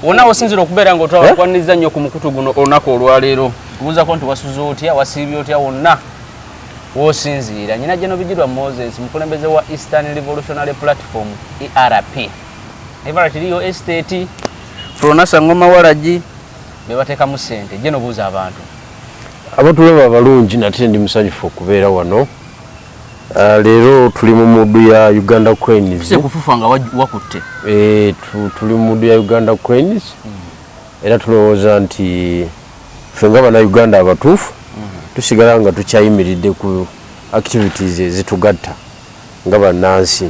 Wonna wosinzira okubeera nga otwala, kwaniriza nnyo ku mukutu guno olunaku olwaleero. Kubuuzako nti wasuze otya, wasiibye otya, wonna wosinziira. Nyina Geno Bigirwa Moses, mukulembeze wa Eastern Revolutionary Platform, ERP, Everett Real Estate, Fronasa Ngoma Waragi bebateekamu ssente. Geno, buuza abantu. Abatulaba abalungi, nate ndi musanyufu okubeera wano. Leero tuli mu mood ya Uganda Cranes. Se kufufa nga wakutte. Tuli mu mood ya Uganda Cranes era tulowooza nti ffe nga Bannayuganda abatuufu tusigala nga tukyayimiridde ku activities ezitugatta nga bannansi,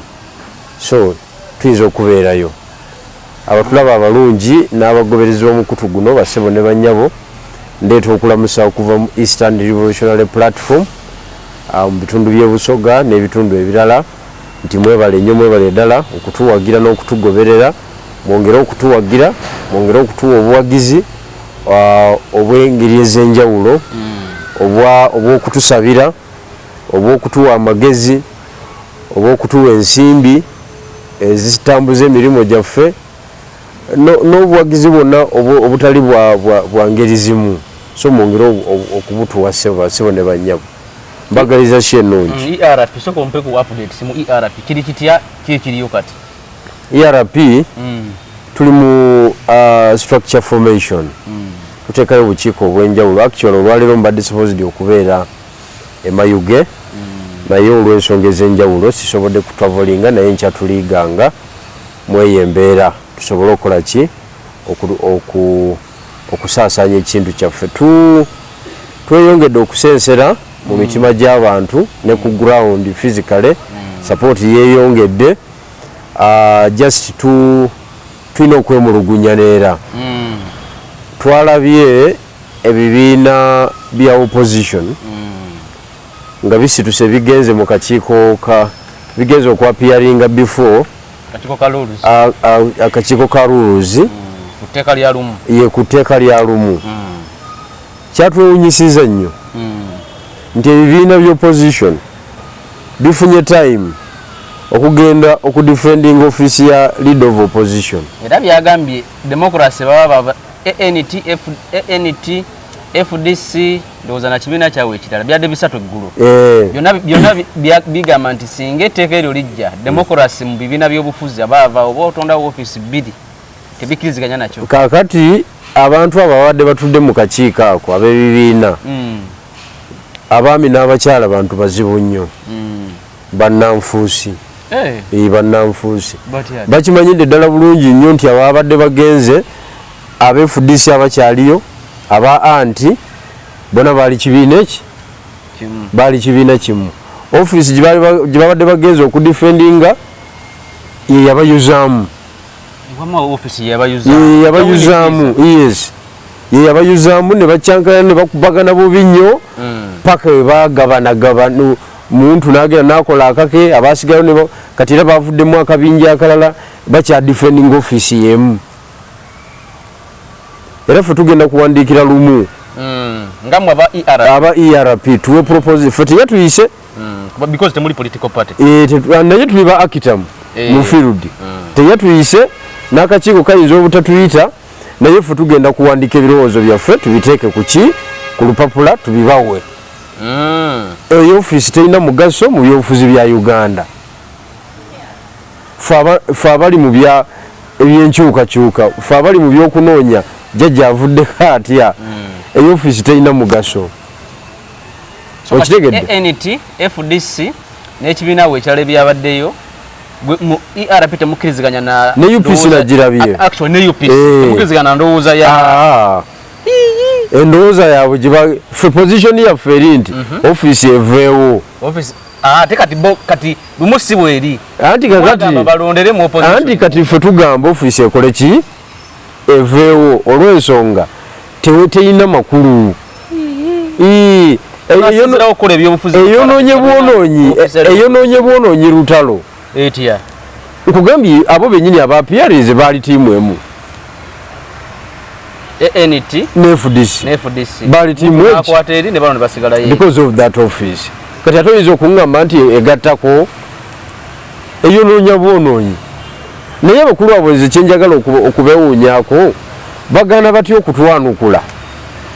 so tuyinza okubeerayo. Abatulaba abalungi n'abagoberezi b'omukutu guno, bassebo ne bannyabo, ndeeta okulamusa okuva mu Eastern Revolutionary Platform mu bitundu by'e Busoga n'ebitundu ebirala nti mwebale nnyo, mwebale ddala okutuwagira n'okutugoberera. Mwongere okutuwagira, mwongere okutuwa obuwagizi obw'engeri ez'enjawulo, obw'okutusabira, obw'okutuwa amagezi, obw'okutuwa ensimbi ezitambuza emirimu gyaffe, n'obuwagizi bwonna obutali bwa ngeri zimu. So mwongere okubutuwa, ssebo ne bannyabo. Mbagaliza ki ennungi. ERP, sooka ompe ku updates mu ERP. Kiri kitya? Kiri kiriyo kati? ERP tuli mu structure formation. Tuteekayo obukiiko obw'enjawulo. Actually, olwaleero mbadde supposed okubeera emayuge, naye olw'ensonga ez'enjawulo sisobodde kutravelinga, naye nkya tuliiganga mweyo embeera tusobole okukola ki, okusaasaanya ekintu kyaffe. Tweyongedde okusensera mu mitima gy'abantu ne ku ground physically support yeeyongedde. Just tulina okwemulugunya neera twalabye ebibiina bya opposition nga bisituse bigenze mu kakiiko ka bigenze okwappearinga before kakiiko ka rules. Akakiiko ka rules. Ku tteeka lya Lumu. Ye ku tteeka lya Lumu. Kyatwewunyisiza nnyo nti ebibiina bya opposition bifunye time okugenda okudefending office ya leader of opposition. Era byagambye democracy baba baba ANT, ANT, FDC, ndowooza na kibiina kyabwe ekirala, byadde bisatu eggulo. Byonna byonna bigamba nti singa etteeka eryo lijja, democracy mu bibiina by'obufuzi abaava oba otondawo ofiisi bbiri tebikkiriziganya nakyo. Kaakati abantu abo ababadde batudde mu kakiiko ako ab'ebibiina, abaami n'abakyala, bantu bazibu nnyo, bannanfuusi. Bannanfuusi. Batya? Bakimanyidde ddala bulungi nnyo nti ababadde bagenze aba FDC abakyaliyo, aba anti bona baali kibiina eki Kimu. Baali kibiina kimu. Ofiisi gye babadde bagenze okudefendinga ye yabayuzaamu. Wamma ofiisi yabayuza? Ye yabayuzaamu, yes, ye yabayuzaamu ne bakyankana ne bakubagana bubi nnyo paka we bagabanagabana, muntu n'agenda n'akola akake, abasigalayo ne kati era bavuddemu akabinja akalala bakya defending ofiisi y'emu. Era ffe tugenda kuwandiikira Lumu. Nga mmwe aba ERP. Aba ERP tuwe propose. Ffe teyatuyise. Because temuli political party. Naye tuli ba actor mu field. Teyatuyise n'akakiiko kayinza obutatuyita, naye ffe tugenda kuwandika ebirowoozo byaffe tubiteeke ku ki, ku lupapula, tubibawe. Eyo ofiisi terina mugaso mu byobufuzi bya Uganda. Ffe abali mu bya ebyenkyukakyuka, ffe abali mu byokunoonya jjajja avuddeko atya, eyo ofiisi terina mugaso. So kati Okitegedde? ANT, FDC n'ekibiina we ekirala ebyabaddeyo, mu ERP temukkiriziganya na Ne UPC. Nagirabye. Actually ne UPC temukkiriziganya na ndowooza ya Endowooza yaabwe giba ffe position yaffe eri nti ofiisi eveewo. Office, ate kati bo kati Lumu si bweri. Anti kakati Mwagamba balondere mu opposition. Anti kati ffe tugamba ofiisi ekole ki, eveewo, olw'ensonga teyina makulu. Basinzirawo okukola ebyobufuzi. Eyonoonye bwonoonyi. Office eri- Eyonoonye bwonoonyi lutalo. Etya? Nkugambye, abo bennyini aba PRs baali tiimu emu. ANT ne FDC. Ne FDC. Baali tiimu eki. Akwata eri ne bano ne basigalayo eri. Because of that office. Kati ate oyinza okuŋŋamba nti egattako? Eyonoonya bwonoonyi. Naye abakulu abo nze kyenjagala okubewuunyaako. Bagana batya okutwanukula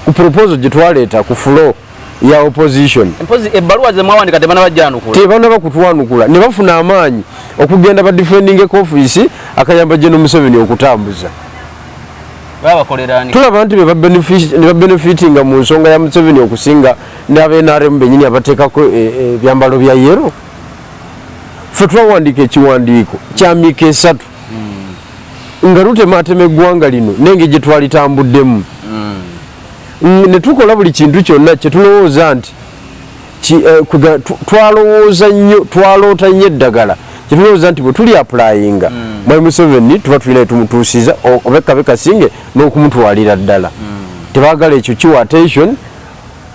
ku proposal gye twaleeta ku floor ya opposition? Mpozi ebbaluwa ze mwawandika tebanabajjanukula. Tebanaba kutwanukula, ne bafuna amaanyi okugenda ba defending office akayamba General Museveni okutambuza. Babakolerani? Tulaba nti ne babenefitinga mu nsonga ya Museveni okusinga n'aba NRM bennyini abateekako ebyambalo bya yellow. Ffe twawandiika ekiwandiiko kya myaka 3 nga lutematema eggwanga lino n'engeri gye twalitambuddemu, ne tukola buli kintu kyonna kye tulowooza nti twalowooza nnyo, twaloota nnyo eddagala kye tulowooza nti bwe tuli applyinga, Mwami Museveni tuba tulina tumutuusiza oba kabe kasinge n'okumutwalira ddala. Tebaagala ekyo kiwa attention.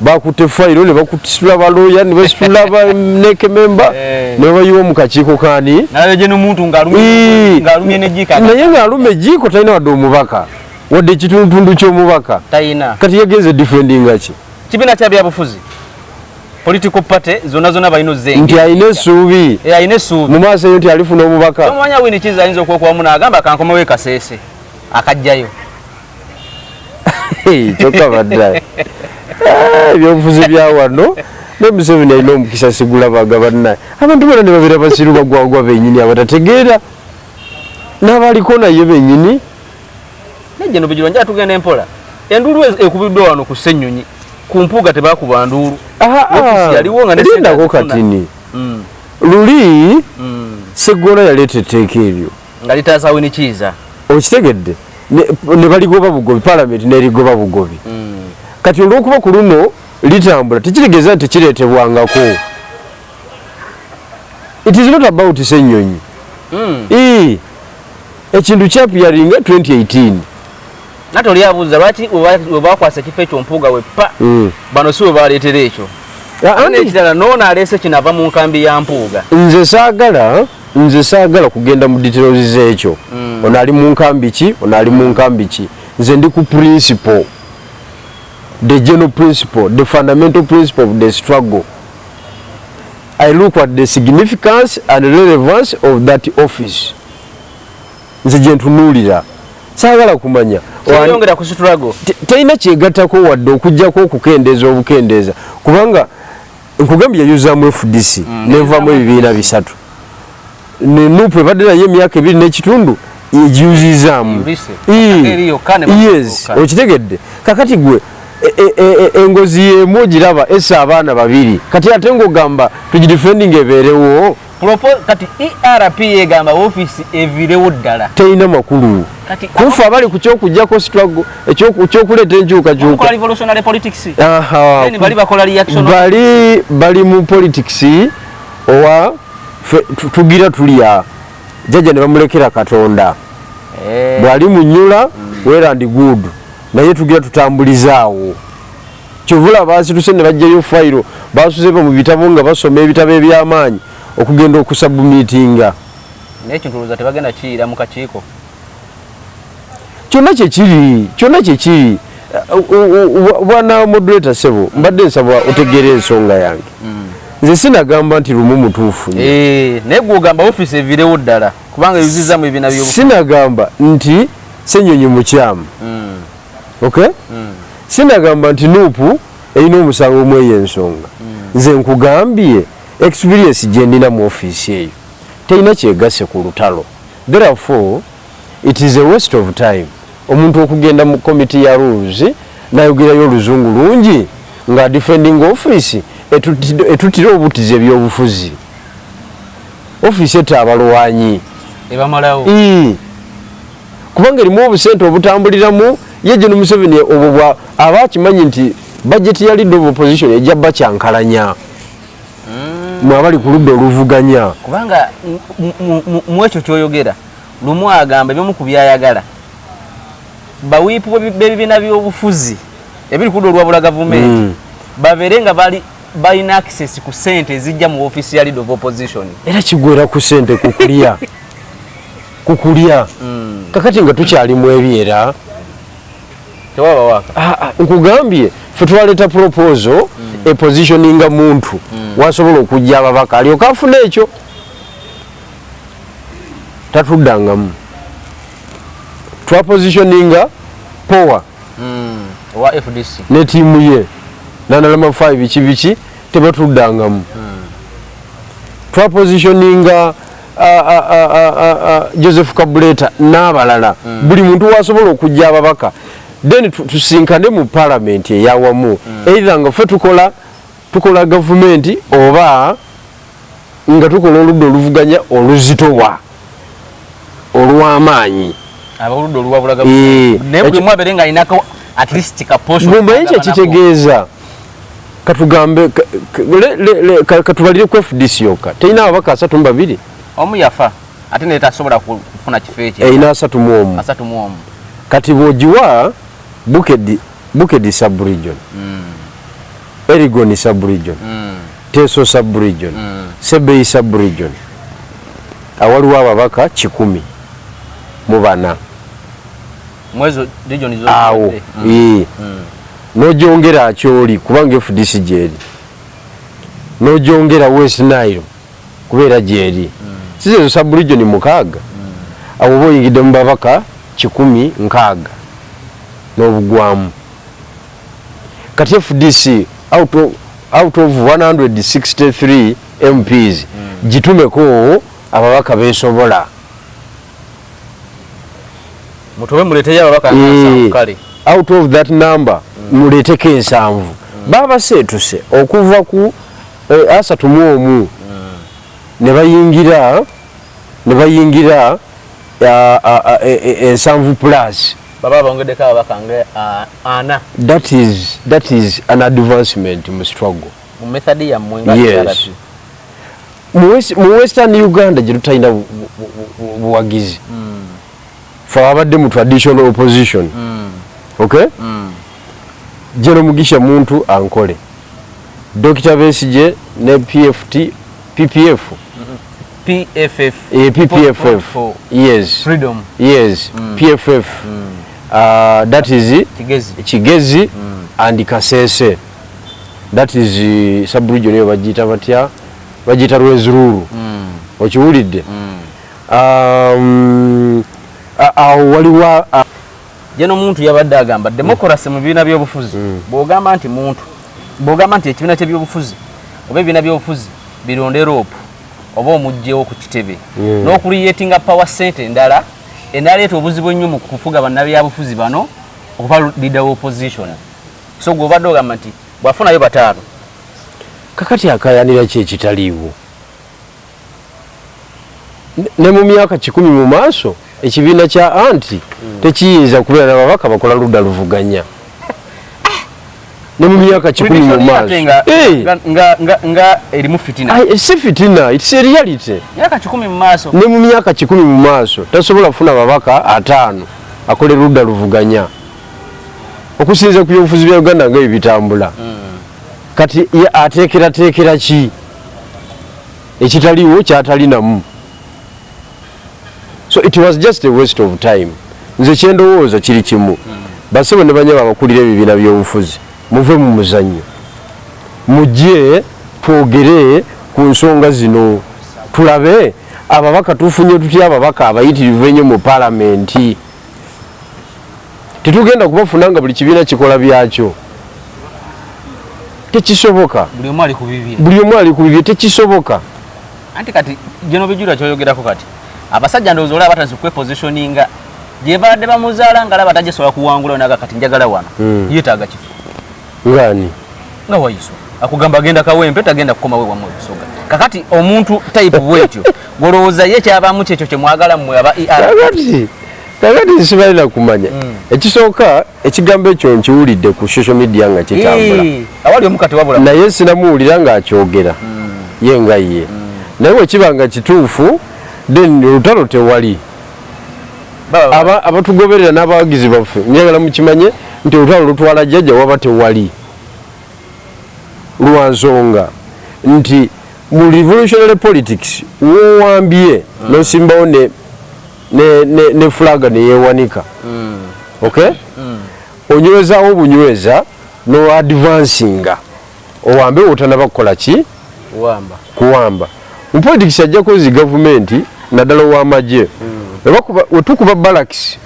Bakutte fayiro ne bakusitula balooya ne basitula ba NEC member ne babayiwa mu kakiiko kaani. Nalabye gye n'omuntu ng'alumye n'ejjiiko. Naye ng'aluma ejjiiko, talina wadde omubaka, wadde ekitundutundu ky'omubaka. Talina. Kati yagenze defendinga ki? Kibiina kya byabufuzi, political party zonna zonna balina ozenge. Nti alina essuubi. Alina essuubi. Mu maaso eyo nti alifuna omubaka. Omanya Winnie Kiiza ayinza okwekubamu n'agamba kankomewo e Kaseese akajjayo. Kyokka badda ebyobufuzi bya wano ne Museveni alina omukisa sigulabaga banna abantu bonna ne babeera basiru bagwagwa bennyini abatategeera n'abaliko naye bennyini. Naye geno Bigirwa, njala tugenda empola. Enduulu ekubiddwa wano ku Ssennyonyi, ku Mpuuga tebakuba nduulu. Ofiisi yaliwo nga ne ssente Lindako. azifuna. Katini luli Seggona yaleeta etteeka eryo nga litaasa Winnie Kiiza. Okitegedde? Ne baligoba bugobi, palamenti nerigoba bugobi. Kati olwokuba ku luno litambula tekitegeeza nti kireetebwangako. It is not about Ssenyonyi. Ekintu kyappearinga 2018. Nate oli abuuza lwaki we bakwasa ekifo ekyo Mpuuga weppa bano si we baleetera ekyo. N'ekirala, noono aleese kino ava mu nkambi ya Mpuuga. Nze saagala kugenda mu details z'ekyo, ono ali mu nkambi ki, ono ali mu nkambi ki. Nze ndi ku principle, the general principle, the fundamental principle of the struggle. I look at the significance and relevance of that office. Nze gye ntunuulira, saagala kumanya Kyeyongera ku struggle. Talina kyegattako wadde okugjako okukendeeza obukendeeza, kubanga nkugambye yayuzaamu FDC nevaamu ebibiina bisatu ne NUP ebadde naye emyaka 2 n'ekitundu egiyuzizaamu. Yulise. Eri yokka ne Yes. yokka. Okitegedde? Kakati gwe engozi y'emu ogiraba essa abaana babiri, kati ate ng'ogamba tugidefending ebeerewo. Kati ERP egamba ofiisi evirewo ddala. Terina makulu. Kati kufa abali ku kyokuggyako struggle, ekyokuleeta enkyukakyuka. Bakola revolutionary politics. Aha. Then bali bakola reaction. Bali mu politics owa tugira tulya jjajja ne bamulekera Katonda. Bwali munyula, well and good, naye tugira tutambulizaawo. Kyovula basituse ne bajjayo fayiro, basuze mu bitabo nga basoma ebitabo ebyamaanyi okugenda okusubmitinga. Naye ekintu olowooza tebagenda kiyira mu kakiiko? Kyonna kyekiri, kyonna kyekiri. Bwana moderator, sebo, mbadde nsaba otegeera ensonga yange. Nze sinagamba nti Lumu mutuufu nnyo. Naye gwe ogamba ofiisi evirewo ddala kubanga yuziza mu ebibiina by'obufuzi. Sinagamba nti Ssenyonyi mukyamu. Okay, sinagamba nti NUP erina omusango mu eyo ensonga. Nze nkugambye experience gye ndina mu ofiisi eyo, terina kyegasse ku lutalo. Therefore it is a waste of time omuntu okugenda mu committee ya rules nayogerayo oluzungu lungi nga defending office etutira obutizi ebyobufuzi. Ofiisi etta abalwanyi. Ebamalawo. Ii. Kubanga erimu obusente obutambuliramu ye Gen Museveni, obwo bwa aba akimanyi nti budget ya leader of opposition ejja bakyankalanya mwe abali ku ludda oluvuganya. Kubanga mu ekyo kyoyogera, Lumu agamba ebimu ku byayagala bawiipu b'ebibiina by'obufuzi ebiri ku ludda olwabula gavumenti babeere nga bali balina access ku ssente ezijja mu ofiisi ya leader of opposition. Era kigwera ku sente, kukulya kukulya. Kakati nga tukyali mu ebyera Tewaba waaka. Ah, ah, nkugambye ffe twaleeta proposal epositioninga muntu wasobola okujja ababaka alyoke afune ekyo, tatuddangamu. Twapositioninga Power Owa FDC ne tiimu ye nandalama 5 biki biki tebatuddangamu. Twapositioninga Joseph Kabuleta n'abalala, buli muntu wasobola okujja ababaka, then tusinkane mu palamenti eyawamu, either nga ffe tukola gavumenti oba nga tukola oludda oluvuganya oluzitowa olw'amaanyi. Abaludda oluwabula naye buli omu abeere nga alinako at least ka portion. Mumanyi kyekitegeeza? Katugambe katubalire ku FDC yokka, terina ababaka 32. Omu yafa ate naye tasobola kufuna kifo ekyo. Erina 31. 31. Kati bw'ogiwa Bukedi sub-region, Elgon sub-region, Teso sub-region, Sebei sub-region, awaliwo ababaka 104. Mwezo region. Awo n'ogyongera Akyoli kubanga FDC gyeri, n'ogyongera West Nile kubeera gyeri, sizezo sub-region 6. Awo oba oyingidde mu babaka 160 n'obugwamu. Kati FDC out of 163 MPs, gitumeko ababaka besobola. Mutobe muleteyo ababaka 70 kale. Out of that number muleeteko 70. Baba seetuse okuva ku 31 ne bayingira 70 plus. Baba bongeddeko ababaka nga 40. That is an advancement mu struggle. Mu method yammwe nga Yes. TRP. Mu Western Uganda gye tutalina buwagizi, fe abadde mu traditional opposition, okay, General Mugisha Muntu ankole, Dr. Besigye ne PFT PPF. PFF. PPFF. For Yes. Freedom. Yes, PFF, that is Kigezi. Kigezi and Kasese, that is sub-region eyo bagiyita batya? Bagiyita Rwenzururu. Okiwulidde? Awo waliwo Jeno Muntu yabadde agamba democracy mu bibiina by'obufuzi, bw'ogamba nti muntu, bw'ogamba nti ekibiina ky'ebyobufuzi oba ebibiina by'obufuzi bironde LOP oba omugjewo ku kitebe n'okucreatinga power center endala enaleeta obuzibu ennyo mu kufuga bannabyabufuzi bano oba leader wa opposition. So gw'obadde ogamba nti bw'afunayo 5. Kakati akayanira ki ekitaliiwo? Ne mu myaka 100 mu maaso ekibiina kya anti tekiyinza kubeera nababaka bakola ludda luvuganya, ne mu myaka 100 mu Prediction maaso. ate nga erimu fitina. Ai, si fitina, it's a reality. Myaka 100 mu maaso. Ne mu myaka 100 mu maaso tasobola kufuna babaka 50 akole ludda luvuganya okusinziira ku byobufuzi bya Uganda nga ebyo bitambula. Kati ye ateekerateekera ki ekitaliiwo kyatalinamu? So it was just a waste of time. Nze kyendowooza kiri kimu, basebo ne banyaba abakulira ebibiina by'obufuzi, muve mu muzannyo, mujje twogere ku nsonga zino, tulabe ababaka tufunye tutya ababaka abayitirivu ennyo mu palamenti. Tetugenda kubafuna nga buli kibiina kikola byakyo, tekisoboka. Buli omu ali ku bibye. Buli omu ali ku bibye, tekisoboka. Anti kati geno bijulira kyoyogerako, kati abasajja ndowooza olaba batandise okwepositioninga gye badde bamuzaala nga alaba tagisobola kuwangula, naga kati njagala wano. Yeetaaga kifo. Ngani? Nga Wayiso akugamba agenda Kawempe, tagenda kukomawe wamwe Busoga. Kakati omuntu type bwetyo golowooza ye kyabamu kyekyo kyemwagala mmwe aba ER? Kakati sibalina kumanya. Ekisooka, ekigambo ekyo nkiwulidde ku social media nga kitambula. Awali omukati wabula. Naye sinamuwulira ng'akyogera ye nga ye, naye bwe kiba nga kituufu, then olutalo tewali. Abatugoberera n'abawagizi baffe, njagala mukimanye nti olutalo lutwala jjajja waba tewali, lwa nsonga nti mu revolutionary politics wowambye nosimbawo ne flag neyewanika, okay, onywezaawo obunyweza no advancinga owambe wotanaba kukola ki? Wamba. Kuwamba. Mu politics ajjako zi gavumenti naddala ow'amagye, wetukuba barracks.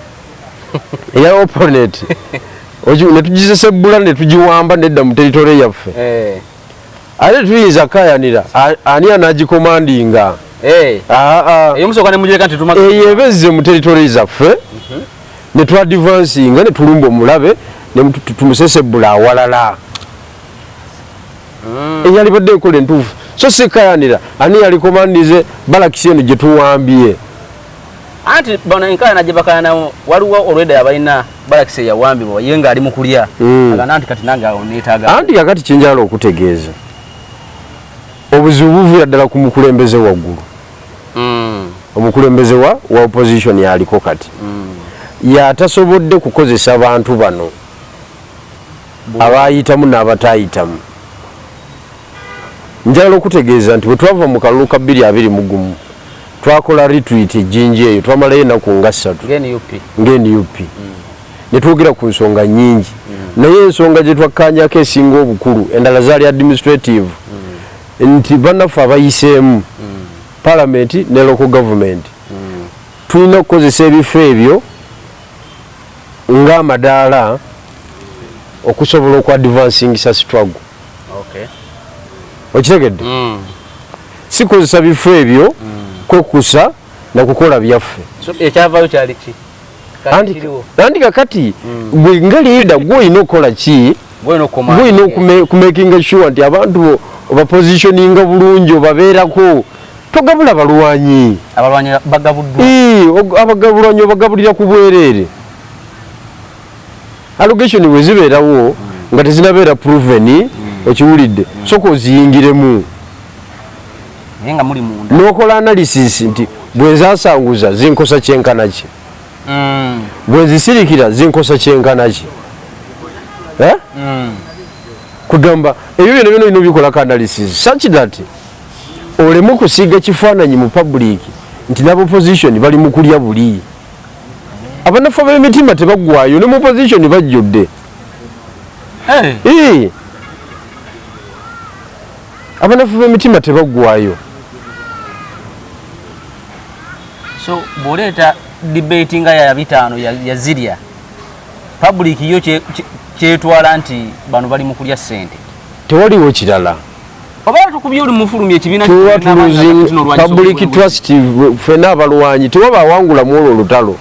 Eya opponent ne tugisesebbula ne tugiwamba nedda mu territory yaffe. Ate tuyinza kayanira ani anagicommandinga? Eyo ebezze mu territory zaffe ne twadvancinga ne tulumba omulabe ne tumusesebbula awalala. Eyalibadde enkola entuufu, so si kayanira ani yalicommandize balakisi eno gye tuwambye. Anti bano enkaayana gye bakayanamu, waliwo olwedda abalina balakisi eyawambibwa ye ng'ali mu kulya, agamba nti kati nange awo neetaaga. Anti kakati kyenjagala okutegeeza, obuzibu buvuira ddala ku mukulembeze waggulu. Omukulembeze wa opposition yaliko kati yatasobodde kukozesa bantu bano abayitamu n'abatayitamu. Njagala okutegeeza nti bwe twava mu kalulu ka 2021, twakola retreat ejjinja eyo, twamalayo ennaku nga 3 nga NUP, ne twogera ku nsonga nnyingi, naye ensonga gye twakkaanyako esinga obukulu, endala zaali administrative, nti bannaffe abayiseemu palamenti ne local government tulina okukozesa ebifo ebyo ng'amadaala okusobola okuadvancingisa struggle. Okitegedde? Si kozesa bifo ebyo kwekusa nakukola byaffe. Ekyavaayo kyali ki? Anti kakati gwe nga leader, gwe olina okukola ki? Gwe olina okumakinga sure nti abantu bo obapositioninga bulungi, obabeerako, togabula balwanyi. Abalwanyi bagabuddwa. Abagabulwanyi obagabulira ku bwereere. Allegation bwe zibeerawo nga tezinabeera proven, okiwulidde, soka oziyingiremu. Naye nga muli munda. N'okola analysis nti bwe nzasanguza zinkosa kyenkana ki, bwe nzisirikira zinkosa kyenkana ki, eh? Kugamba ebyo byona byona olina obikolako analysis such that oleme kusiiga kifaananyi mu public nti n'abopposition bali mu kulya buli. Abanafu ab'emitima tebaggwayo, ne mu opposition bajjudde. Hey. Abanafu b'emitima tebaggwayo. So bw'oleeta debate nga ya 500 yazirya, public yo kyetwala nti bano bali mu kulya ssente. Tewaliwo kirala. Oba tukubye oli mufulumya ekibiina. Tuba tulosing public trust ffenna abalwanyi. Tewaba awangula mu olwo olutalo.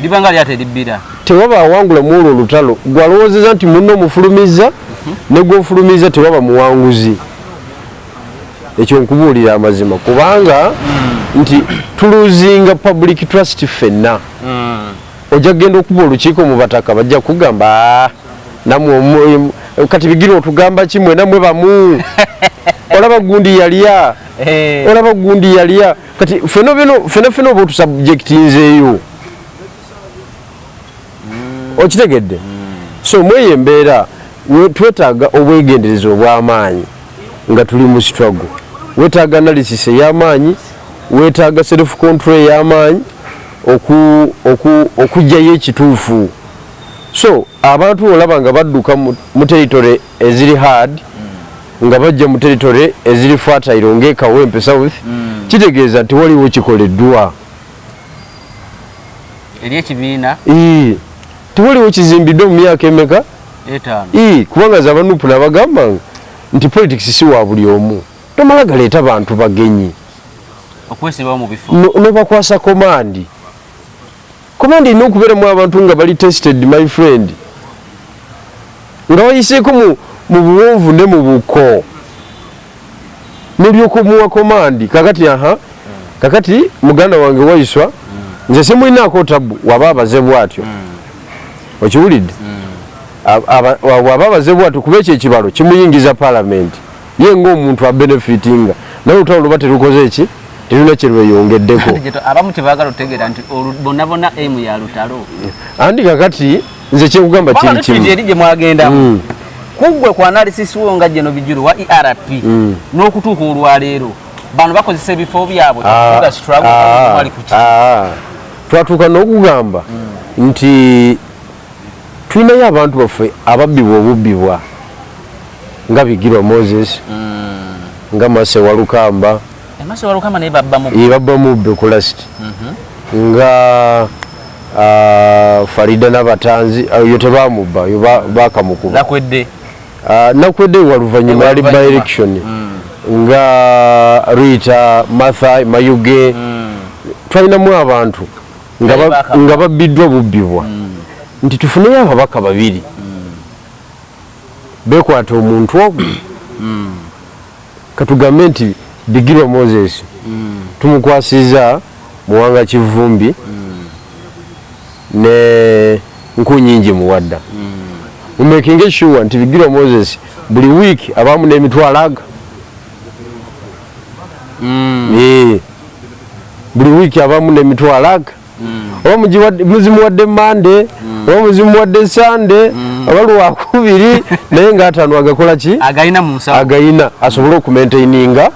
Liba nga lyate libbira. Tewaba awangula mu olwo olutalo. Gwalowoozeza nti munno omufulumizza, ne gw'ofulumizza tewaba muwanguzi. Ekyo nkubuulira amazima, kubanga nti tulosinga public trust ffenna. Ojja kugenda okuba olukiiko mu bataka, bajja kugamba, "Ah, namwe kati bigira otugamba ki, mwena mwe bamu, olaba gundi yalya, olaba gundi yalya." Kati fena bino fena fena oba otusubjectinzeeyo, okitegedde? So mweyo embeera twetaaga obwegendereza obw'amaanyi nga tuli mu struggle. Weetaaga analysis ey'amaanyi, weetaaga self control ey'amaanyi okuggyayo ekituufu. So abantu olaba nga badduka mu territory eziri hard nga bajja mu territory eziri fertile ng'e Kawempe South, kitegeeza nti waliwo kikoleddwa eri ekibiina. Tewaliwo kizimbiddwa mu myaka emeka? 5. Kubanga ze aba NUP nabagambanga nti politics si wa buli omu, tomala galeeta bantu bagenyi okwesimbawo mu bifo. Nobakwasa command. Command erina okubeeramu abantu nga bali tested, my friend, nga bayiseeko mu buwonvu ne mu buko, nolyoka omuwa command. Kakati aha, kakati muganda wange Waiswa, nze simulinaako tabu waba abaze bwatyo, okiwulidde? Waba abaze bwatyo, kuba ekyo ekibalo kimuyingiza palamenti, ye ngaomuntu abenefitinga, naye olutalo luba terukoze eki, terulina kyerweyongeddeko. Abamu kyebaagala otutegeera nti bonna bonna emu ya lutalo. Andi kakati nze kyekugamba kiri kimu. Eri gye mwagendamu, kuggwe ku analysis wo nga General Bigirwa wa ERP, n'okutuuka olwaleero bano bakozesa ebifo byabwe okuvuga struggle, mwali ku ki? Twatuuka n'okugamba nti tulinayo abantu baffe ababbibwa obubbibwa nga Bigirwa Moses, nga Mase Walukamba. Mase Walukamba naye babba mu Babba mubbe ku last, nga Farida Nabatanzi, oyo tebamubba, oyo bakamukuba. Nakwedde. Nakwedde waluvannyuma ali by election. Nga Rita Martha Mayuge. Twalinamu abantu nga babbiddwa bubbibwa. Nti tufuneyo ababaka babiri. Bekwata omuntu ogwo. Katugambe nti Bigirwa Moses tumukwasiza Muwanga Kivumbi ne Nkunyingi Muwadda. Mumakinge sure nti Bigirwa Moses buli week abamu n'emitwalo aga. Buli week abamu n'emitwalo aga. Oba muzimuwadde Monday, oba muzimuwadde Sunday, oba Lwakubiri, naye ng'ataano agakola ki? Agayina mu nsawo. Agayina asobole okumaintaininga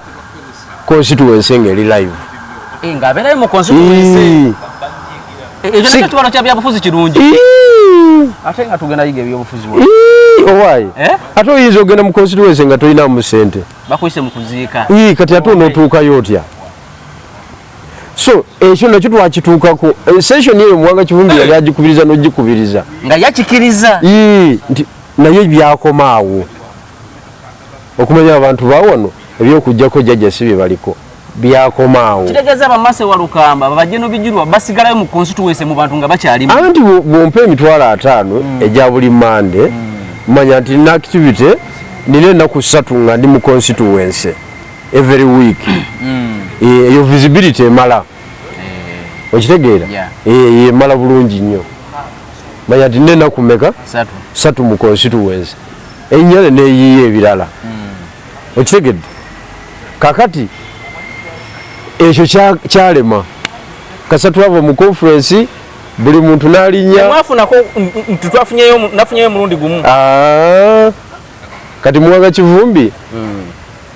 constituency ng'eri live. Ng'abeerayo mu constituency. Ekyo nakyo kibalo kya byabufuzi kirungi. Ate nga tugenda yiga ebyobufuzi wano. Owaaye. Ate oyinza ogenda mu constituency nga tolinamu ssente. Bakuyise mu kuziika. Kati ate onootuukayo otya? So ekyo nakyo twakituukako. Session eyo Muwanga Kivumbi yali agikubiriza n'ogikubiriza. Nga yakikiriza. Nti naye byakoma awo. Okumanya abantu ba wano eby'okuggyako jjajja si bye baliko. Byakoma awo. Kitegeeza abamase Walukamba babajje Bigirwa basigalayo mu constituency mu bantu nga bakyalimu. Anti bw'ompa 50,000 egya buli Monday, manya nti nina activity nina ennaku 3 nga ndi mu constituency every week. Eyo visibility emala. Okitegeera? Emala bulungi nnyo. Manya nti nina ennaku mmeka? 3 mu constituency. Ennya neeyiiya ebirala. Okitegedde? Kakati ekyo kyalema. Kasa twava mu conference buli muntu n'alinnya. Mwafunako twafunyeyo, nafunyeyo omulundi gumu. Kati Muwanga Kivumbi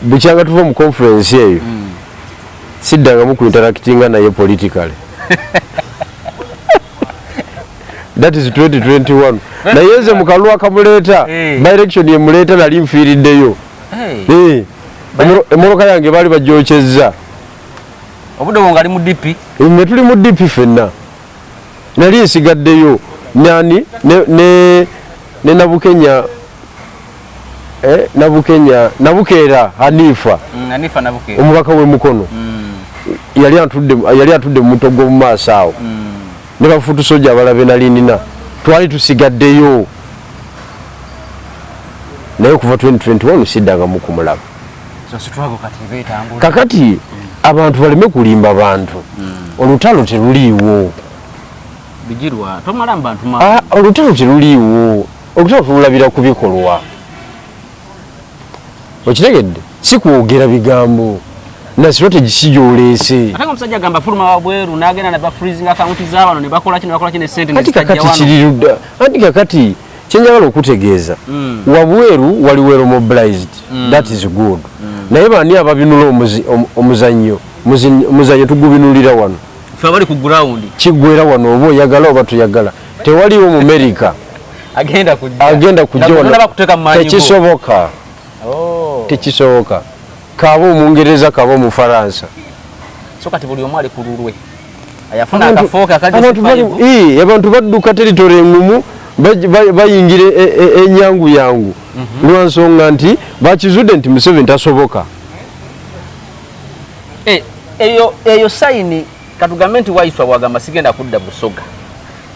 bukyanga tuva mu conference eyo siddangamu ku interactinga naye politically. That is 2021. Naye nze mu kalulu akamuleeta, by election emuleeta nali nfiiriddeyo. Emmotoka yange baali bagyokyezza. Obudde bwo ng'ali mu DP? Ne tuli mu DP ffenna. Nali nsigaddeyo nani ne Nabukenya, Nabukenya, Nabukeera Hanifa. Hanifa Nabukeera. Omubaka w'e Mukono. Yali atudde mu muto gw'omu maaso awo. Ne bafuutu soja abalala be nali nina. Twali tusigaddeyo. Naye okuva 2021 siddangamu kumulaba. So struggle kati beetambula. Kakati abantu baleme kulimba bantu. Olutalo teruliiwo. Bigirwa tomala mu bantu ma. Olutalo teruliiwo. Olutalo tululabira ku bikolwa. Okitegedde? Si kwogera bigambo. Na strategy si gy'oleese. Ate ng'omusajja agamba fuluma wabweru n'agenda ne ba freezing account z'abano ne bakola kino ne bakola kino essente ne Anti zitajja kakati wano. kiri ludda. Anti kakati kye njagala okutegeeza. Wabweru wali well mobilized. That is good. Naye bani ababinula omuzannyo? Omuzannyo tugubinulira wano. Ffe abali ku ground. Kiggwera wano oba oyagala oba toyagala. Tewaliwo mu America. Agenda kujja. Agenda kujja Nga wano. bonna bakuteeka mu maanyi go. Tekisoboka. Tekisoboka. Kaaba Omungereza, kaaba Omufaransa. So kati buli omu ali ku lulwe. Ayafuna akafo ke akajja sifa ivu. Abantu badduka territory engumu, bayingira enyanguyangu. Lwa nsonga nti bakizudde nti Museveni tasoboka. Eyo sayini katugambe nti Waiswa bw'agamba sigenda kudda Busoga.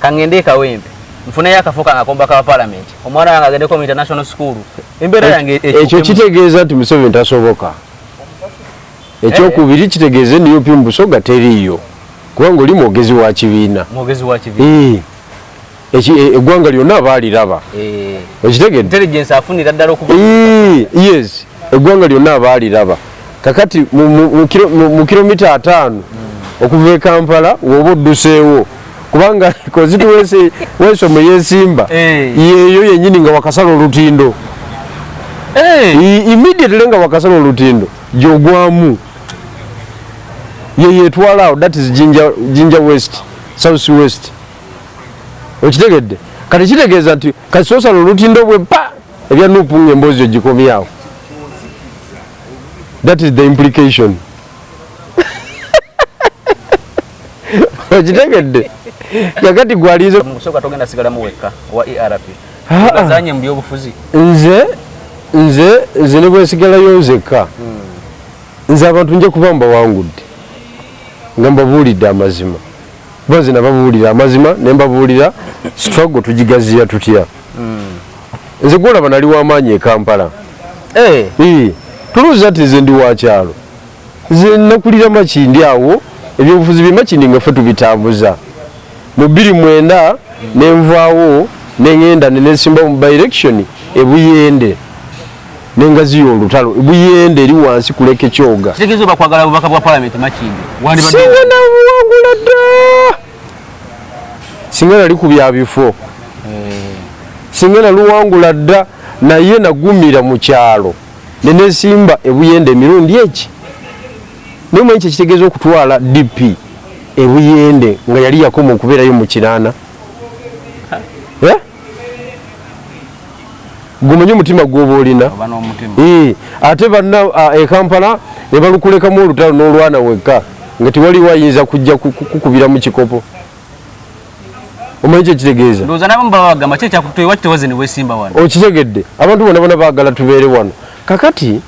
Kangende e Kawempe. Nfuneyo akafo kange akomba ka parliament. Omwana wange agendeko mu international school. Embeera yange Ekyo ekyukemu. kitegeeza nti Museveni tasoboka. Ekyokubiri kitegeeza NUP mu Busoga teriiyo. Kubanga oli mwogezi wa kibiina. Mwogezi wa kibiina. Eggwanga lyonna baaliraba. Okitegedde? Intelligence afunira ddala okuva Yes. Eggwanga lyonna baaliraba. Kakati mu kilomita 5 okuva e Kampala w'oba odduseewo. Kubanga constituency w'ensoma yeesimba, yeeyo yennyini nga wakasala olutindo. Immediately nga wakasala olutindo gy'ogwamu. Ye yeetwala awo, that is Jinja West, South West. Okitegedde? Kati kitegeeza nti kati osala olutindo bwe pa ebya NUP ng'emboozi ogikomyawo. That is the implication. Okitegedde? Kakati gwalinze Musoka togenda sigalamu wekka wa ERP. Bazanye mu byobufuzi. Nze ne bwensigalayo nzekka, nze abantu nja kuba mbawangudde nga mbabuulidde amazima, kuba nze nababuulira amazima ne mbabuulira struggle tugigaziya tutya. Nze gwolaba nali w'amaanyi e Kampala. Tulowooza nti nze ndi wa kyalo. Nze nakulira Makindi, awo ebyobufuzi bye Makindi nga ffe tubitambuza. Mu 2009 nenvaawo neŋŋenda nenesimba mu by-election e Buyende, nengaziya olutalo e Buyende eri wansi kuleka ekyoga. Kitegeeza oba kwagala bubaka bwa parliament Makindi. Singa nabuwangula dda, singa nali ku bya bifo, singa naluwangula dda, naye nagumira mu kyalo nenesimba e Buyende emirundi eki. Naye omanyi kyekitegeeza okutwala DP e Buyende nga yali yakoma okubeerayo mu kinaana? Eh? Gumanyi omutima gwoba olina. Oba n'omutima. Ate banna e Kampala ne balukulekamu olutalo n'olwana wekka nga tewaliwo ayinza kujja kukubira mu kikopo. Omanyi kyekitegeeza? Ndowooza n'abamu baba bagamba ki ekyakutuwa kitewaze ne weesimba wano. Okitegedde? Abantu bonna bonna baagala tubeere wano. Kakati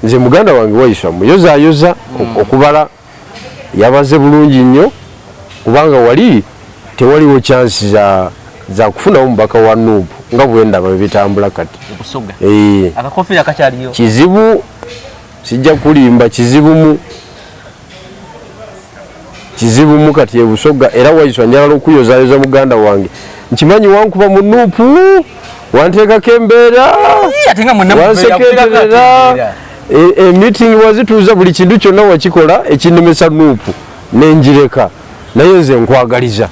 nze muganda wange Waiswa muyozaayoza okubala yabaze bulungi nnyo, kubanga wali tewaliwo chance za kufunawo mubaka wa NUP nga bwendaba bwe bitambula kati. Obusoga. Akakofiira kakyaliyo. Kizibu, sijja kulimba, kizibu mu kati ebusoga. Era Waiswa njagala okuyozaayoza muganda wange, nkimanyi wankuba mu NUP, wanteekako embeera, Ate nga mwenna wanseketerera, meeting wazituuza, buli kintu kyonna wakikola ekinnemesa NUP nenjireka, naye nze nkwagaliza.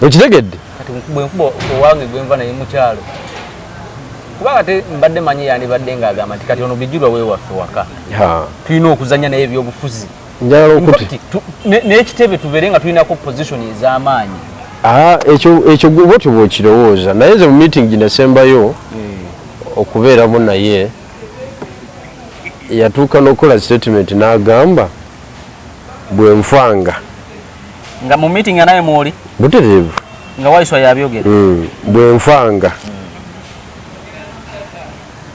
Okitegedde? Kati bwe nkuba owange gwenva naye mu kyalo, kubanga ate mbadde manyi yandibadde ng'agamba nti kati ono Bijulwa weewaffe waka, tulina okuzanya naye ebyobufuzi. Njagala okuti In fact, n'ekitebe tubeere nga tulinako position ez'amaanyi. Ekyo gwe bwotyo bw'okirowooza, naye nze mu meeting ginasembayo okubeeramu naye yatuuka n'okukola statement n'agamba bwe nfanga Nga mu meeting nga naye mwoli? Butereevu. Nga Waiswa yabyogera? Bwe nfanga,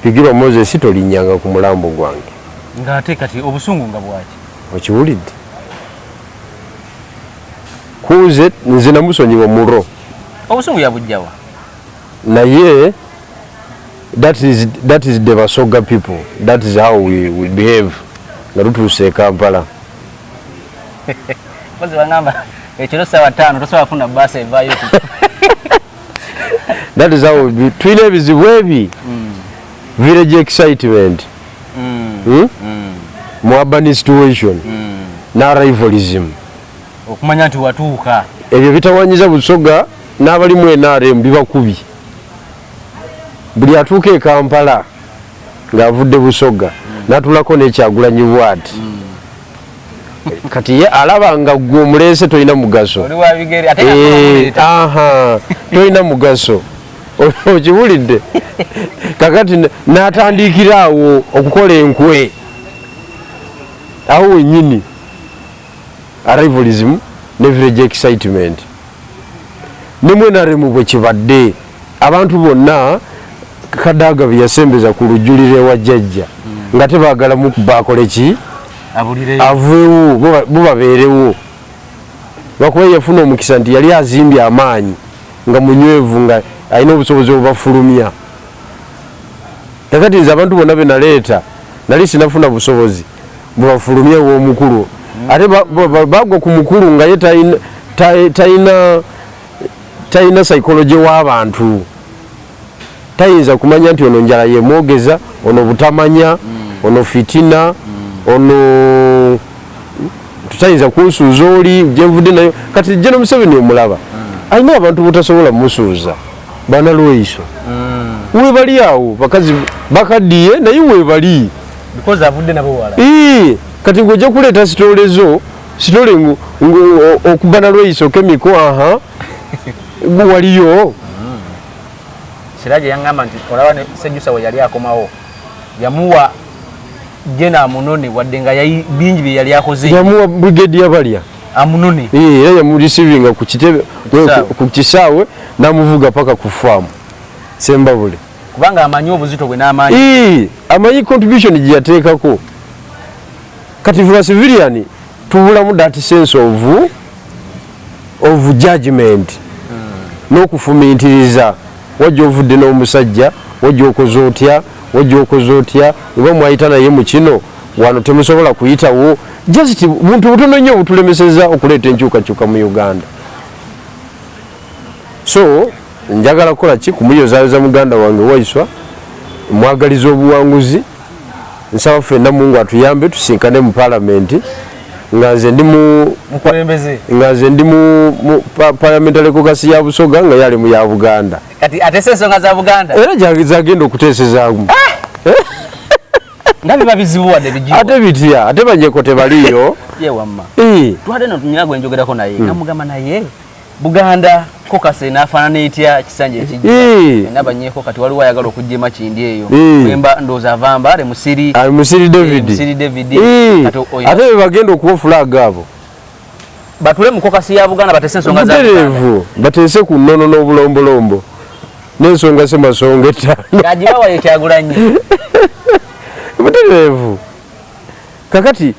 Bigirwa Moses tolinnyanga ku mulambo gwange. Ng'ate kati obusungu nga bwaki? Okiwulidde? Kuze nze namusonyiwa mulo. Obusungu yabujjawa? Naye that is the Basoga people, that is how we behave nga tutuuse e Kampala. Mpozi bagamba ekiro ssaawa 5 tosobola kufuna baasi evaayo. That is how tulina ebizibu ebi village excitement, Mu urban situation na rivalism. Okumanya nti watuuka. Ebyo bitawanyiza Busoga n'abalimu NRM bibakubi. Buli atuuka e Kampala ng'avudde Busoga n'atulako n'Ekyagulanyi bwati, kati ye alaba nga gwe omuleese tolina mugaso. Oli wa bigere ate nga omuleeta. Aha, tolina mugaso. Okiwulidde? Kakati n'atandikira awo okukola enkwe awo wennyini, arrivalism ne village excitement. Ne mu NRM bwe kibadde, abantu bonna Kadaga bye yasembeza ku lujjuliro ewa jjajja nga tebaagala mukuba akole ki? Abulireyo. Aveewo, bo babeerewo, lwakuba yafuna omukisa nti yali azimbye amaanyi nga munywevu, nga alina obusobozi obubafulumya. Kakati nze abantu bonna be naleeta nali sinafuna busobozi bwebafulumya ew'omukulu, ate bagwa ku mukulu nga ye talina psychology w'abantu, tayinza kumanya nti ono njala yemwogeza, ono butamanya, ono fitina, ono tutayinza kunsuuza oli gyenvudde nayo. Kati General Museveni omulaba alina abantu butasobola musuuza, bana Lweiso webali awo, bakazi bakaddiye naye webali. Because avudde nabo wala. Ii, kati ng'ojja kuleeta story zo, story okuba na Lweiso kemiko, aha, waliyo. Siraje yaŋŋamba nti olaba ne Sejusa we yali akomawo yamuwa. Jena amunone wadde nga bingi bye yali akoze. Yamuwa brigade yabalya amunone. Era yamureceivinga ku kitebe, ku kisaawe n'amuvuga paka ku faamu Sembabule. Kubanga amanyi obuzito bwe n'amaanyi. Amanyi contribution gye yateekako. Kati for civilian tubulamu that sense of judgment n'okufumintiriza wajja ovudde n'omusajja, wajja okoze otya, wajja okoze otya, oba mwayita naye mu kino wano temusobola kuyitawo. Just buntu butono nnyo obutulemeseza okuleeta enkyukakyuka mu Uganda. So njagala kukola ki? Kumuyozaayoza muganda wange Waiswa, mwagaliza obuwanguzi. Nsaba ffenna Mungu atuyambe tusinkane mu palamenti nga nze ndi mu mukulembeze, nga nze ndi mu parliamentary caucus ya Busoga, nga yali mu ya Buganda. Kati atese ensonga za Buganda. Era zagenda okuteesezaamu. Nga biba bizibu wadde bijiwa. Ate bitya, ate banyeko tebaliyo. Ye wamma. Twade no tunyina gwe njogerako naye namugamba naye Buganda caucus enaafaanana etya kisanja ekijja enabanyeko. Kati waliwo ayagala okujja Makindi eyo wemba ndowooza ava Mbale, Musiri. Musiri David. Musiri David. Ate be bagenda okuwa flag abo. Batule mu caucus ya Buganda batese ensonga za Buganda. Bateese ku nnono n'obulombolombo n'ensonga semasonga etaano. Gagibawa ye Kyagulanyi. Butereevu. Kakati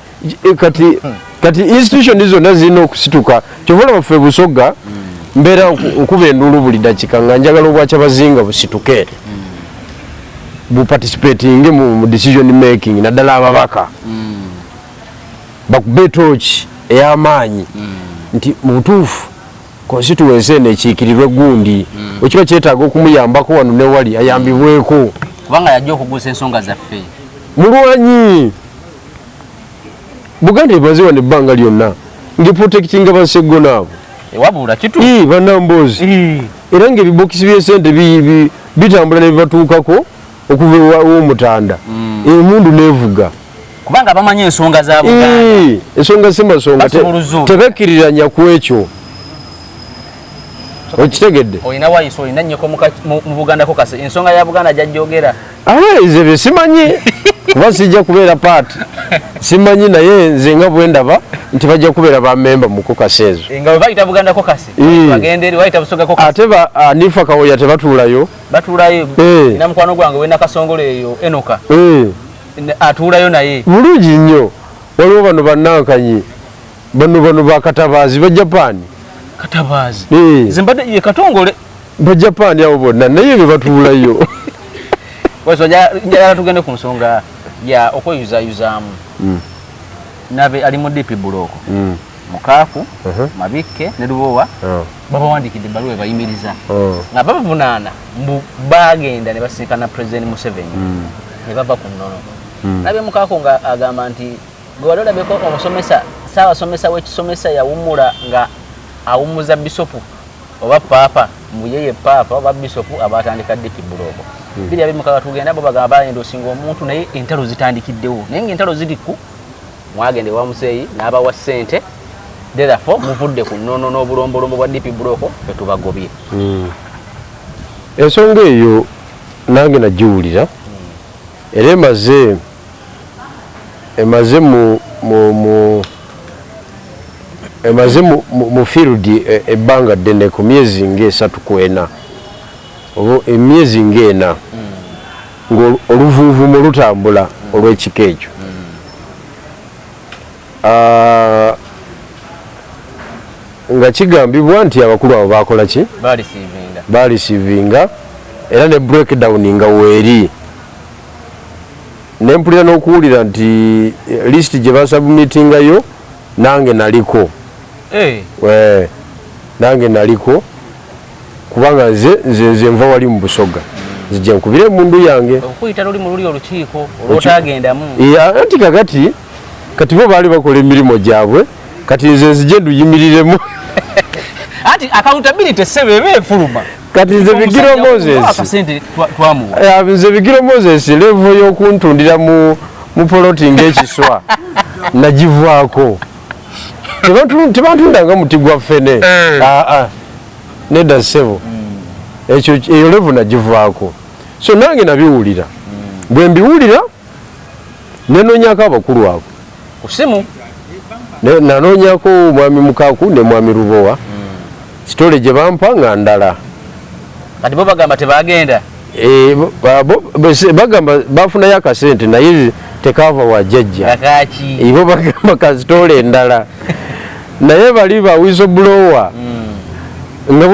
kati institution zonna zirina okusituka. Kyova olaba ffe Busoga mbeera nkuba enduulu buli dakika nga njagala obwakyabazinga busituke buparticipatinge mu decision making, naddala ababaka bakube tooki ey'amaanyi nti mu butuufu constituency eno ekiikirirwe gundi, wekiba kyetaaga okumuyambako wano ne wali ayambibweko. Kubanga yajja okugusa ensonga zaffe. Mulwanyi. Buganda emaze wano ebbanga lyonna ng'eprotectinga baseggona abo. Wabula kitu Bannamboozi era ng'ebibokisi by'esente bitambula ne bibatuukako okuva ew'omutanda, emundu neevuga. Kubanga bamanyi ensonga za Buganda. Ensonga si masonga, tebekkiriranya ku ekyo, okitegedde? Olina Wayiso, olina nnyoko mu Buganda caucus, ensonga ya Buganda gyajjogera. Nze bye simanyi kuba sijja kubeera part, simanyi, naye nze nga bwe ndaba nti bajja kubeera bamemba mu caucus ezo. Nga bwe bayita Buganda caucus, bagenda eri bayita Busoga caucus. Ate ba Anifa Kawoya tebatuulayo? Batuulayo. Ina mukwano gwange wena Kasongole eyo Enoka atuulayo naye. Bulungi nnyo. Waliwo bano bannankanyi bano bakatabaazi ba Japan. Katabaazi nze mbadde ye Katongole. Ba Japan abo bonna naye be batuulayo. Njagala tugende ku nsonga ya okweyuzayuzaamu. Nabe ali mu DP Bloc, Mukaaku, Mabikke ne Lubowa babawandikidde ebbaluwa ebayimiriza nga babavunaana mbu bagenda ne basinkana President Museveni ne bava ku nnono. Nabe Mukaaku nga agamba nti gwe wali olabyeko omusomesa, ssaabasomesa w'ekisomesa yawummula nga awummuza bisopu oba paapa, mbu yeye paapa oba bisopu abatandika DP Bloc. 2026 tugenda, bo bagamba bagenda osinga omuntu, naye entalo zitandikiddewo, naye ngaentalo ziri ku mwagenda ewa muzeeyi n'abawa ssente, therefore muvudde ku nnono n'obulombolombo bwa DP Bloc, fetubagobye. Ensonga eyo nange nagiwulira era emaze mu field ebbanga ddene, ku myezi ng'esatu ku ena oba emyezi ng'ena, ng'oluvuuvumo lutambula olw'ekika ekyo. Nga kigambibwa nti abakulu abo bakola ki? Bareceivinga. Bareceivinga era ne breakdown nga weeri. Nempulira n'okuwulira nti list gye basubmitingayo nange naliko. Nange naliko kubanga nze nva wali mu Busoga, nzije nkubire emundu yange. Okuyita luli mu luli olukiiko olwotagendamu. Anti kakati kati bo baali bakola emirimu gyabwe, kati nze nzije nduyimiriremu. Anti accountability sebe eba efuluma. Kati nze Bigiro Moses akasente twamuwa. Nze Bigiro Moses, level y'okuntundira mu poloti ng'ekiswa nagivaako. Tebantundanga muti gwa ffene. Aa, nedda ssebo, ekyo eyo level nagivaako. So nange nabiwulira, bwe mbiwulira Nenonyako abakulu abo ku simu. Nanoonyako mwami Mukaku ne mwami Lubowa. Story gye bampa nga ndala. Kati bo bagamba tebagenda. Eh, bagamba bafunayo akasente naye tekava wa jjajja. Kakaki. Ibo bagamba ka story endala, naye bali ba whistleblower nga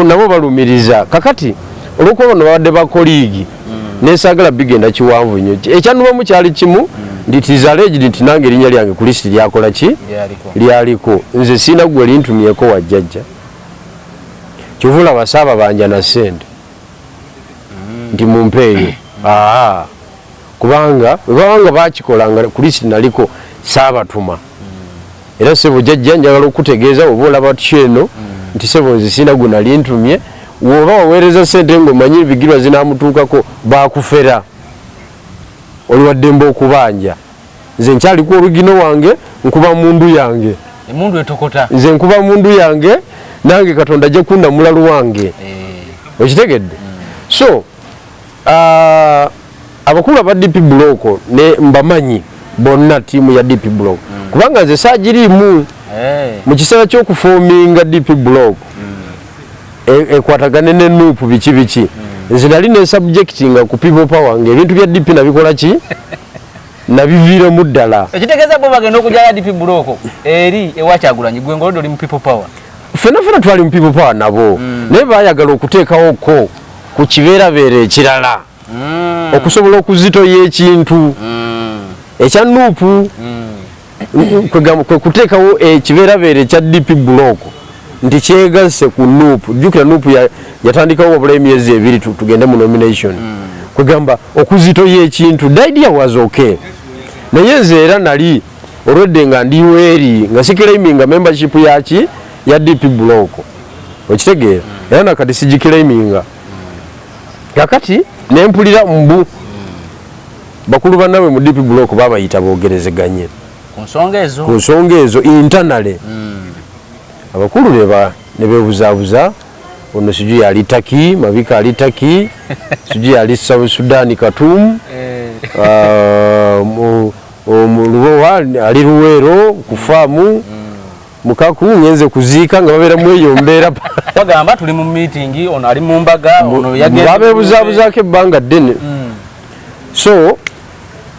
nabo balumiriza. Kakati olwokuba bano babadde ba colleague, nesaagala bigenda kiwanvu nnyo. Ekyanubamu kyali kimu nti it is alleged nti nange erinnya lyange ku lisiti lyakola ki? Lyaliko. Lyaliko. Nze siina gwe lintumyeko wa jjajja. Kyova olaba saababanja na ssente nti mumpeeyo. Aa, kubanga bwe babanga bakikola nga ku lisiti naliko, saabatuma. Era sebo jjajja, njagala okutegeeza oba olaba tutya eno nti sebo nze siina gwe nali ntumye. Woba waweereza ssente ng'omanyi Bigirwa zinaamutuukako, baakufera, oli waddembe okubanja. Nze nkyaliko olugino wange, nkuba mundu yange. Emundu etokota. Nze nkuba mundu yange, nange Katonda ajja kundamula lwange. Okitegedde? So abakulu aba DP Block ne mbamanyi bonna, ttiimu ya DP Block, kubanga nze saagiriimu. Mu kiseera ky'okuforminga DP Block ekwatagane ne NUP biki biki, nze nali ne subjectinga ku People Power, nga ebintu bya DP nabikola ki, nabiviiremu ddala. Ekitegeeza bo bagenda okujjala DP Block eri ewa Kyagulanyi, gwe ng'olodde oli mu People Power. Ffenna ffenna twali mu People Power nabo, naye baayagala okuteekawo ko ku kibeerabeera ekirala okusobola okuzitoya ekintu ekya NUP. Kwe kuteekawo ekibeerabeera ekya DP Block nti kyegasse ku NUP. Jjukira NUP yatandikawo wabula emyezi 2 tugende mu nomination. Kwegamba okuzitoya ekintu, the idea was okay, naye nze era nali olwedde nga ndi weeri nga siclaiminga membership yaki ya DP Block, okitegeera? Era nakati sigiclaiminga. Kakati nempulira mbu bakulu bannabwe mu DP Block babayita boogerezeganye ku nsonga ezo. Ku nsonga ezo internally. Abakulu ne beebuzaabuza, ono sijui ali Turkey, Mabika ali Turkey, sijui ali South Sudan Khartoum, Lubowa ali Luweero ku faamu, Mukaku ngenze kuziika, nga babeera mu eyo mbeera. Bagamba tuli mu meeting, ono ali mu mbaga, ono yagenze. Babeebuzaabuzaako ebbanga ddene. So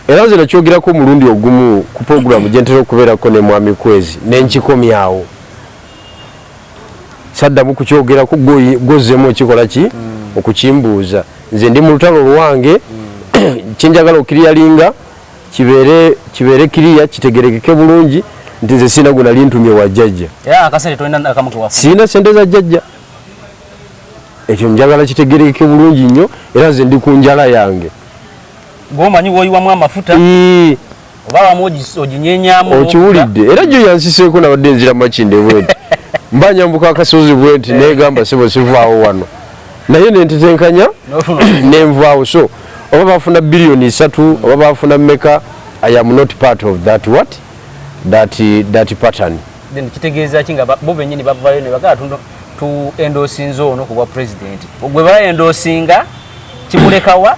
era nze nakyogerako omulundi ogumu ku programu gye ntera okubeerako ne Mwami Kwezi, nenkikomyawo, saddamu kukyogerako. Gwozzemu okikola ki okukimbuuza? Nze ndi mu lutalo lwange. Kyenjagala okiclearinga kibeere kibeere clear, kitegerekeke bulungi nti nze sina gwe nali ntumye wa jjajja. Era akasente tolina akamu kewafu? Siina sente za jjajja. Ekyo njagala kitegerekeke bulungi nnyo. Era nze ndi ku njala yange. Gwomanyi woyiwamu amafuta oba wamu oginyenyamu. Okiwulidde? Era gyo yansiseeko. Nabadde nzira Makinde bwenti, mba nyambuka akasozi bwenti, negamba sebo sivaawo wano, naye nentetenkanya nenvaawo. So oba bafuna biliyoni 3 oba bafuna mmeka, I am not part of that, what, that pattern. Then kitegeeza ki nga bo bennyini bavayo ne bagala tu endorsinze ono ku bwa president, gwe baendorsinga kimulekawa?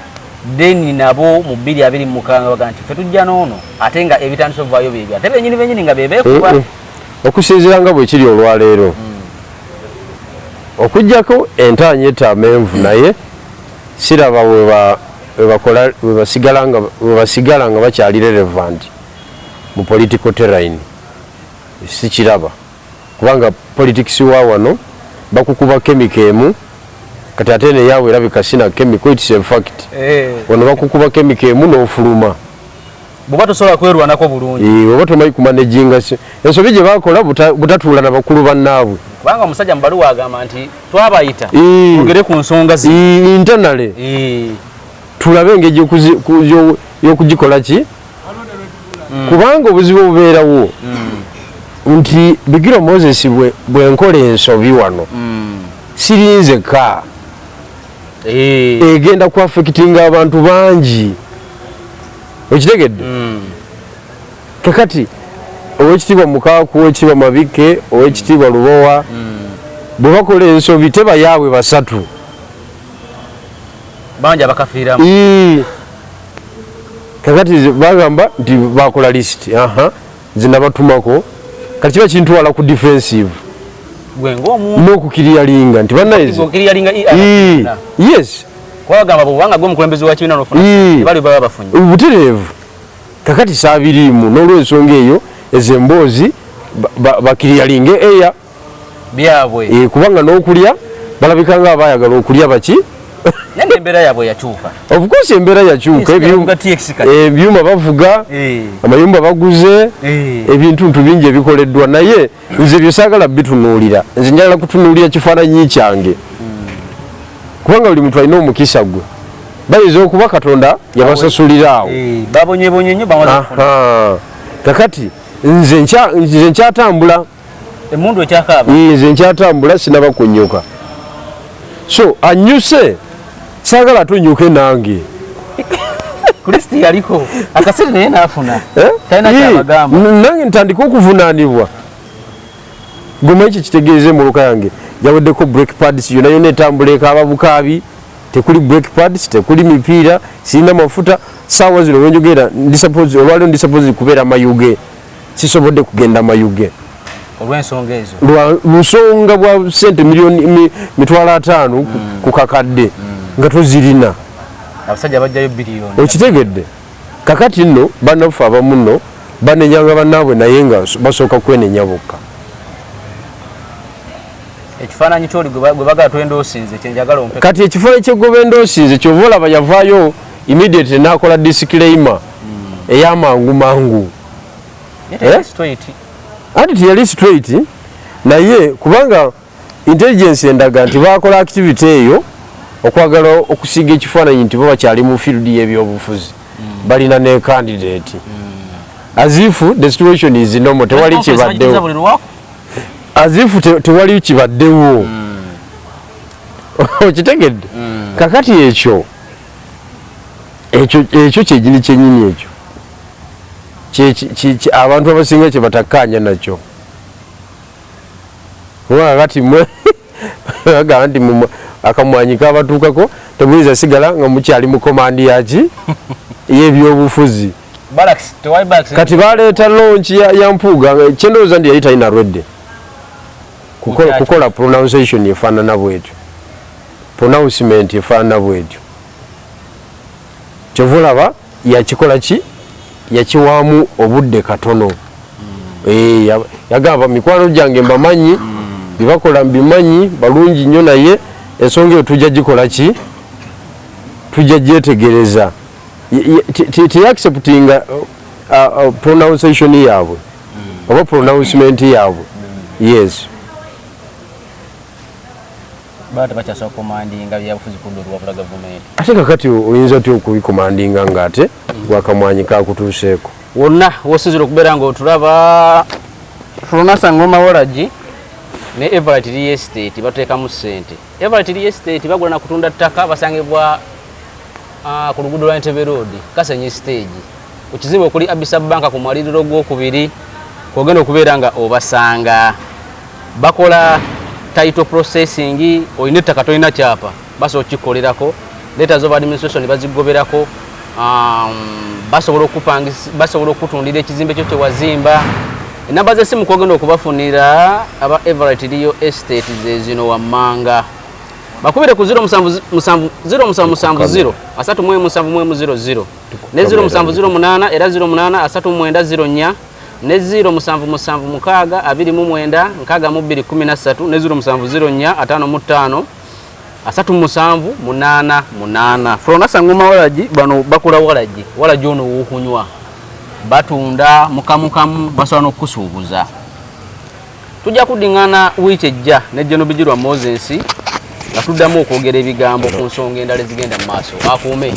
Then nabo mu 2026 bagaa nti ffe tujja n'ono, ate nga ebitandisa ovaayo byebyo, ate bennyini bennyini nga bebeekuba. Eh, eh. Okusinziira nga bwe kiri olwaleero, okugjako entaanya etta amenvu, naye siraba webakola webasigala nga bakyali relevant mu political terrain. Sikiraba, kubanga politics wa wano bakukuba chemical emu. Kati ate neyaabwe erabika sina chemical, it's a fact. Wano bakukuba chemical emu n'ofuluma. Bw'oba tosobola kwerwanako bulungi. Oba tomanyi kumanaginga ensobi gye bakola butatuula na bakulu bannaabwe. Kubanga omusajja mu baluwa agamba nti twabayita twogere ku nsonga zino. Internally tulabe engeri y'okugikola ki, kubanga obuzibu obubeerawo nti Bigirwa Moses bwe nkola ensobi wano, sirinzeka, egenda ku affectinga abantu bangi, okitegedde? Kakati Owekitiibwa Mukaaku, Owekitiibwa Mabike, Owekitiibwa Lubowa bwe bakola ensobi, teba yaabwe basatu. Bangi abakafiiramu. Kakati bagamba nti bakola list. Aha, nze nabatumako. Kati kiba kintwala ku defensive. Gwe ng'omuntu. N'okuclearinga nti bannaye Oclearinga. Yes. Kwagamba bwobanga gwe omukulembeze wa kibiina nofuna bali baba bafunye. Butereevu. Kakati saabiriimu n'olwensonga eyo, ezo emboozi baclearinge eya byabwe. Kubanga n'okulya balabika nga abayagala okulya baki. Naye embeera yaabwe yakyuka. Of course embeera yakyuka. Bavuga TX kati. Ebyuma bavuga, amayumba baguze, ebintu ntu bingi ebikoleddwa, naye nze byo saagala bitunuulira. Nze njagala kutunuulira kifaananyi kyange, kubanga buli muntu alina omukisa gwe. Bayinza okuba Katonda yabasasulira awo. Babonyebonye nnyo, bamaze okufuna. Aha. Kakati nze nkyatambula. Emundu ekyakaaba. Nze nkyatambula, sinaba kunyuka. So anyuse, saagala tunyuke nange. Kristo yaliko akaseera naye naafuna. Eh? Talina kyabagamba. Nange ntandika okuvunaanibwa. Goma ekyo kitegeeza emmotoka yange yaweddeko brake pads, yonna yonna etambula ekaaba bukaabi. Tekuli brake pads, tekuli mipiira, sirina mafuta. Saawa zino wenjogera ndi suppose, olwaliro ndi suppose kubeera Mayuge, sisobodde kugenda Mayuge. Olw'ensonga ezo. Lwa lusonga bwa sente miliyoni 500,000 ku kakadde nga tozirina. Abasajja bajjayo biliyoni. Okitegedde? Kakati nno bannaffe abamu nno banenyanga bannaabwe, naye nga basooka kwenenya bokka. Ekifaananyi kyoli gwe bagala twendoosinze kyenjagala ompe. Kati ekifaananyi kyegoba endoosinze, kyova olaba yavaayo immediately n'akola disclaimer ey'amangu mangu. Naye teyali straight. Anti teyali straight, naye kubanga intelligence endaga nti bakola activity eyo okwagala okusiiga ekifaananyi nti bo bakyali mu field y'ebyobufuzi, balina ne candidate, as if the situation is normal, tewali Conference bagituuza kibaddewo. Buli lunaku. As if tewali kibaddewo. Okitegedde? Kakati ekyo kyenyini kyenyini ekyo abantu abasinga kye batakkaanya nakyo, kuba kakati mwe bagamba nti akamwanyi kabatuukako, temuyinza sigala nga mukyali mu command yaki y'ebyobufuzi. Barracks, tewali barracks. Kati baleeta launch ya Mpuuga, kyendowooza nti yali talina lwedde Kukyaki. kukola pronunciation efaanana bwetyo, pronouncement efaanana bwetyo. Kyova olaba yakikola ki, yakiwaamu obudde katono. Eh, yagamba mikwano gyange mbamanyi, byebakola mbimanyi, balungi nnyo, naye ensonga eyo tujja gikola ki, tujja gyetegereza. Teyaacceptinga pronunciation yaabwe oba pronouncement yaabwe, yes. Baba tebakyasobola commandinga byabufuzi ku ludda oluwabula gavumenti. Ate kakati oyinza otya okubicommandinga ng'ate gwakamwanyi kakutuuseeko? Wonna wosinzira okubeera ng'otulaba, Fronasa Ngoma Waragi ne Everett Real Estate bateekamu ssente. Everett Real Estate bagula na kutunda ttaka, basangibwa ku luguudo lwa Entebbe Road, Kasenyi stage, ku kizimbe okuli Abisa Banka ku mwaliriro gwokubiri kwogenda okubeera nga obasanga. Bakola title processing, olina ettaka tolina kyapa, basobola okukikolerako. Letters of administration bazigoberako. Basobola okutundira ekizimbe kyo kyewazimba. Enamba z'essimu kwogenda okubafunira aba Everett Real Estate ze zino wammanga. Bakubire ku 0770 37 00 ne 0708 era 08 39 04 ne 0776 29 62 13 ne 0704 55 37 88. Fronasa Ngoma Waragi, bano bakola waragi, waragi ono wokunywa, batunda mukamukamu, basobola n'okukusuubuza. Tujja kuddingana wiiki ejja ne Jeno Bigirwa Moses nga tuddamu okwogera ebigambo ku nsonga endala ezigenda mu maaso. Akuume.